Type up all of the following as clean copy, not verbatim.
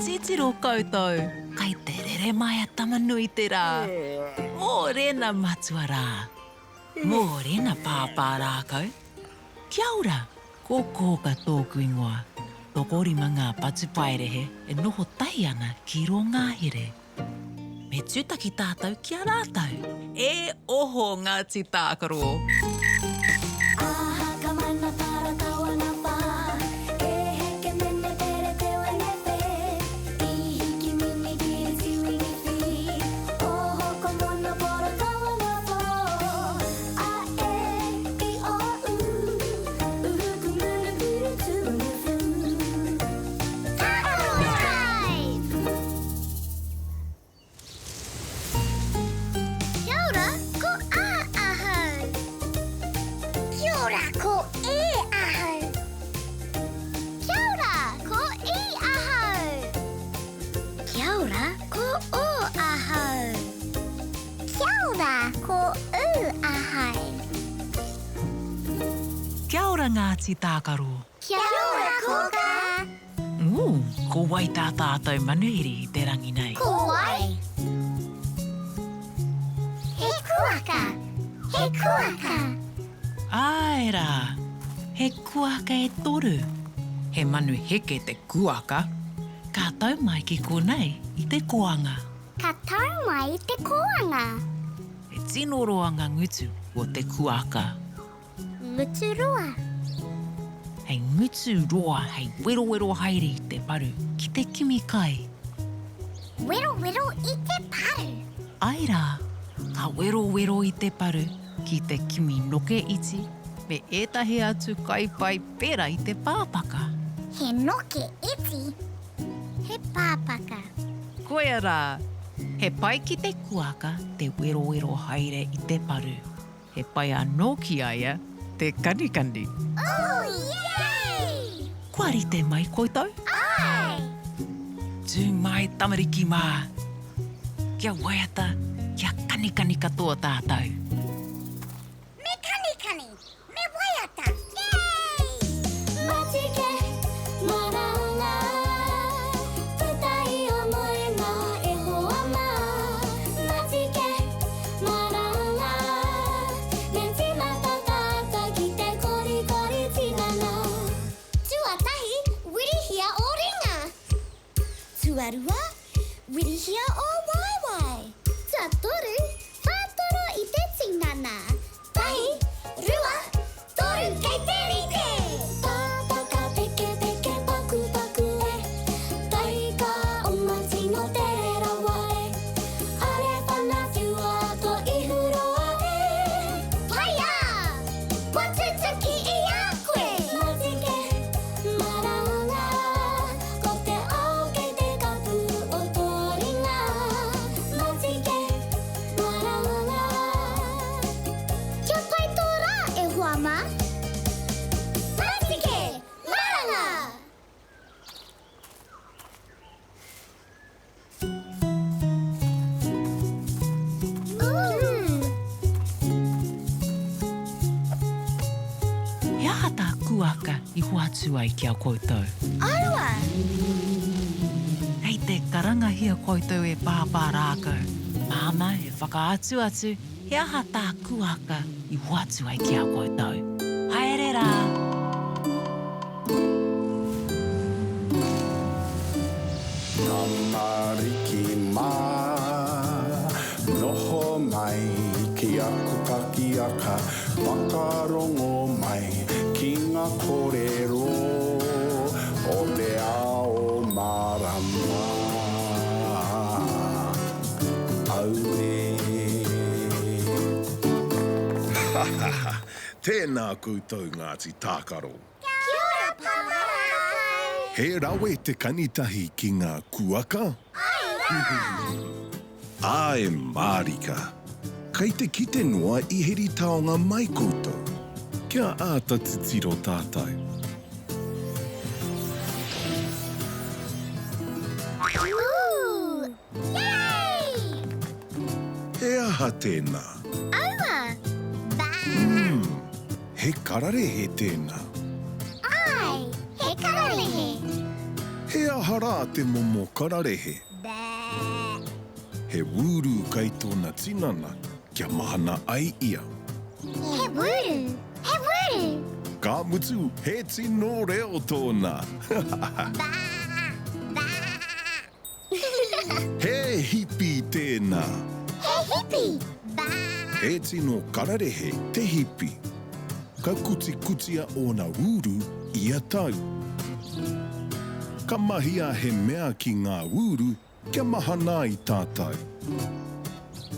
Titiro koutou, kai te rere mai a Tama-nui-te-rā. Mōrena matua rā. Mōrena pāpā rākau. Kia ora, ko Kōka tōku ingoa. Tokorima ngā patupaiarehe e noho tahi ana ki rō ngahere. Me tūtaki tātou ki a rātou. E oho Ngāti Tākaro! Kia ora, ko A ahau. Kia ora, ko E ahau. Kia ora, ko I ahau. Kia ora, ko O ahau. Kia ora, ko U ahau. Kia ora Ngāti Tākaro. Kia ora Kōkā. Ū, ko wai tā tātou manuhiri i te rangi nei? Ko wai? He kuaka! He kuaka! Āe rā, he kuaka e toru. He manu heke te kuaka. Ka tau mai ki konei i te koanga. Ka tau mai i te koanga. He tino roa ngā ngutu o te kuaka. Ngutu roa. Hei ngutu roa hei werowero haere i te paru ki te kimi kai. Werowero i te paru. Ae rā, ka werowero i te paru ki te kimi noke iti me ētahi atu kai pai pērā i te pāpaka. He noke iti, he pāpaka. Koia rā, he pai ki te kuaka te werowero haere i te paru. He pai anō ki a ia te kanikani. Ooh, yay! Kua rite mai koutou? Āe! Tū mai tamariki mā! Kia waiata, kia kanikani katoa tātou. Me kanikani, me waiata, yay! Matike, maranga, puta i o moenga e hoa mā. Matike, Maranga, me tīmata tātou ki te korikori tinana. Tuatahi, wirihia ō ringa. Tuarua, wirihia ō waewae. Tuatoru, whātoro i te tinana. Tahi, rua, toru, kei te rite! Tātaka pekepeke pakupaku e, Taika oma tino tere rawa e, Are whana whiua to ihu roa e. Paia! Kua tutuki i a koe! Matike, maranga, ko te ao kei te kapu o tō ringa. Matike, maranga. Kia pai tō rā, e hoa mā! Matike, maranga! He aha tā Kuaka i hoatu ai ki a koutou? Aua! Kei te karangahia koutou e Pāpā Rākau. Māna e whakaatu atu he aha tā Kuaka i hoatu ai ki a koutou. Haere rā! Tamariki mā, noho mai ki aku pakiaka, whakarongo mai ki ngā kōrero o te ao mārama. Auē. Ha ha ha! Tēnā koutou Ngāti Tākaro! Kia ora Papa Rākau! He rawe te kanitahi ki ngā kuaka? Āe rā! Āe mārika! Kei te kite noa i heri taonga mai koutou. Kia āta titiro tātou. Ooh! Yay! He aha tēnā? Aua! Bā! Umm! He kararehe tēnā. Āe, he kararehe. He aha? aha rā te momo kararehe? He wūru kai tōna tinana kia mahana ai ia. He wūru! He wūru! Ka mutu, he tino reo tōna! He hipi tēnā! He hipi! He tino kararehe te hipi. Ka kutikutia ōna wūru ia tau. Ka mahia he mea ki ngā wūru kia mahana ai tātou.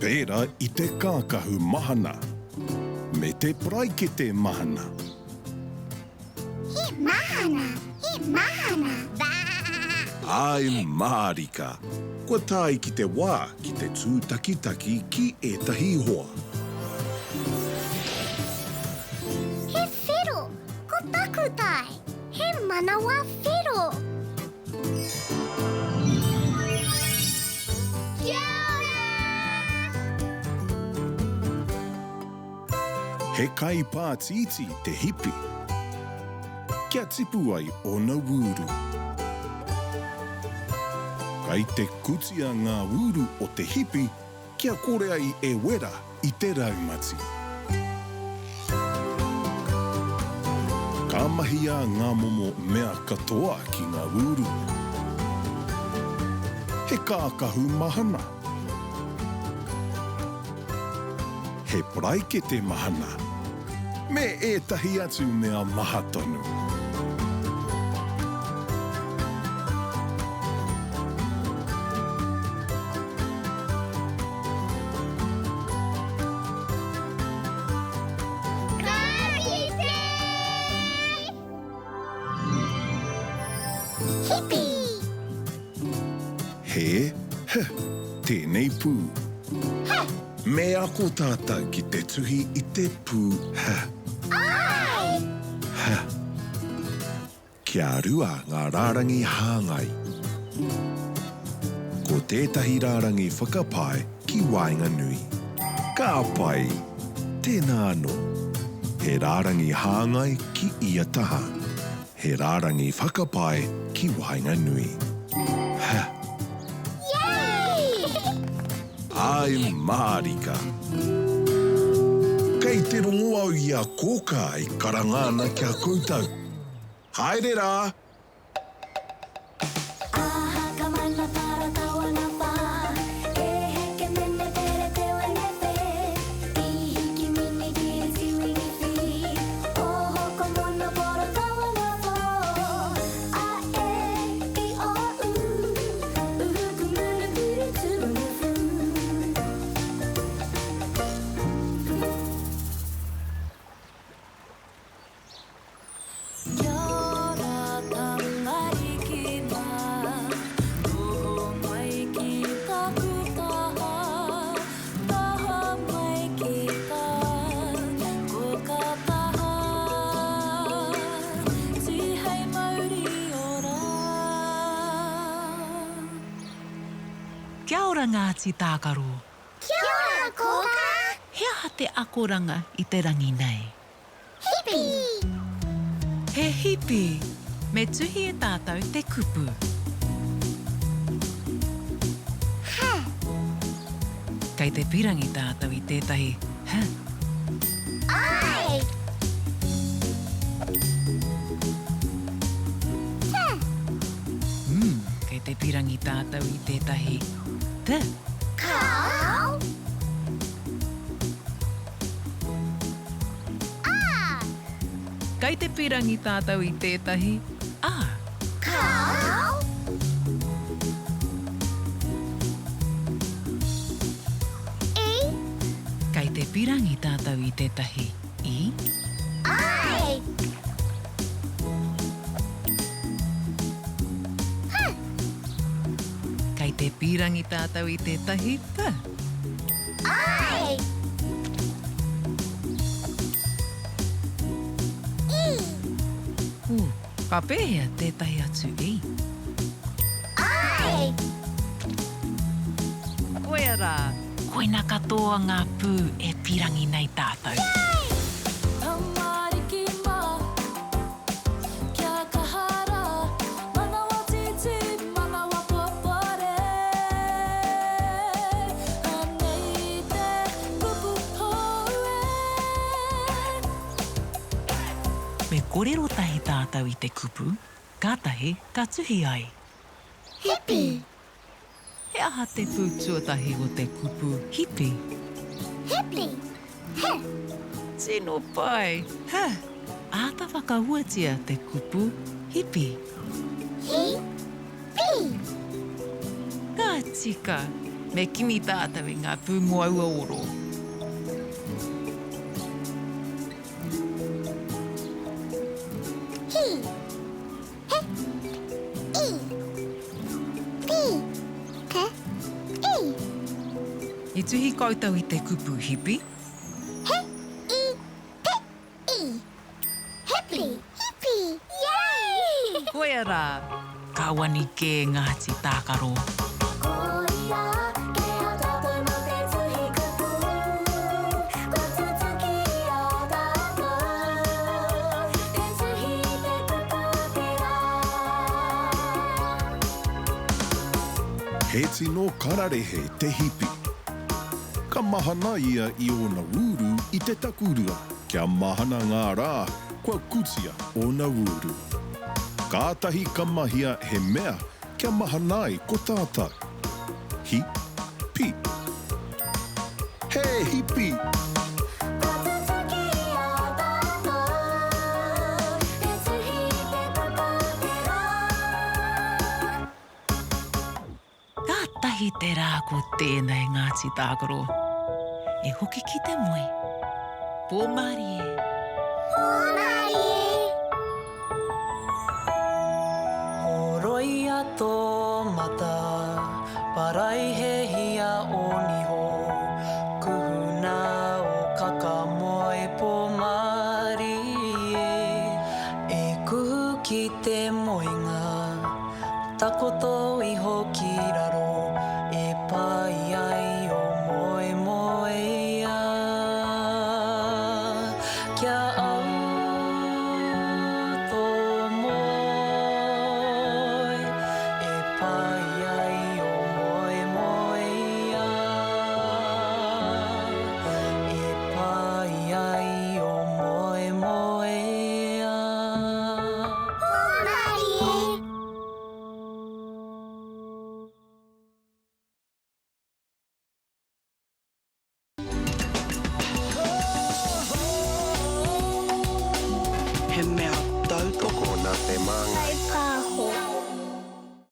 Pērā i te kākahu mahana. Me te paraikete mahana. He mahana, he mahana. Āe mārika! Kua tae ki te wā ki te tūtakitaki ki ētahi hoa. He whero, ko taku tae. He manawa whero. Kia ora! He kai pātītī te hipi. Kia tipu ai ōna wūru. Kai te kutia ngā wūru o te hipi kia kore ai e wera i te raumati. Ka mahia ngā momo mea katoa ki ngā wūru. He kākahu mahana. He paraikete mahana. Me ētahi atu mea maha tonu. Ka kite! Hipi! He, h, tēnei pū. H! Me ako tātou ki te tuhi i te pū h. Āe! H. Kia rua ngā rārangi hāngai. Ko tētahi rārangi whakapae ki waenganui. Ka pai! Tēnā anō. He rārangi hāngai ki ia taha. He rārangi whakapae ki waenganui. H. Yay! Āe mārika. Kei te rongo au i a Kōkā e karanga ana ki a koutou. Haere rā! Aha ka mana para tawana pa E heke mene pere te wene pe I hiki mini ki tiwini fi Oho ko mono poro tawana po A e i o u Uhu ku munu puru tu fu. Kia ora tamariki mā, noho mai ki taku taha, taha mai ki tā koka taha, tihei mauri ora. Kia ora Ngāti Tākaro. Kia ora Kōkā! He aha te akoranga i te rangi nei? Hipi! He hipi! Me tuhi e tātou te kupu. H. Kei te pirangi tātou i tētahi h. I. T. Mm, kei te pirangi tātou i tētahi t. Kāo. A. Kei te pirangi tātou i tētahi A. Kāo. E. Kei te pirangi tātou i tētahi I. I. P. Kei te pirangi tātou i tētahi P. I. E. Ū, ka pēhea tētahi atu i? I. Koia rā. Koina katoa ngā pū e pīrangi nei tātou. Yay! Tamariki mā, kia kaha rā, manawa tītī. kōrero tahi tātou i te kupu, kātahi ka tuhi ai. Hipi. He aha te pū tuatahi o te kupu hipi? Hipi. H. Tino pai! H. Āta whakahuatia te kupu hipi. Hi. Pi. Ka tika! Me kimi tātou i ngā pū mō aua oro. Hi. He. I. Pi. Pe. I. I tuhi koutou i te kupu hipi? He. I. Pe. I. Hipi. Hipi. Yay! Koia rā! Ka wani kē Ngāti Tākaro. Koia kē a tātou mā te tuhi kupu, kua tutuki i a tātou te tuhi i te kupu o te rā. He tino kararehe te hipi. Ka mahana ia i ōna wūru i te takurua kia mahana ngā rā kua kutia ōna wūru. Kātahi ka mahia he mea kia mahana ai ko tātou. Hi, pi. He hipi! Kua tutuki i a tātou te tuhi i te kupu o te rā. Kātahi te rā ko tēnei Ngāti Tākaro. E hoki ki te moe. Pō mārie. Pō mārie. Horoia tō mata, paraihehia ō niho, kuhuna ō kaka moe pō mārie. E kuhu ki te moenga. Takoto iho ki raro.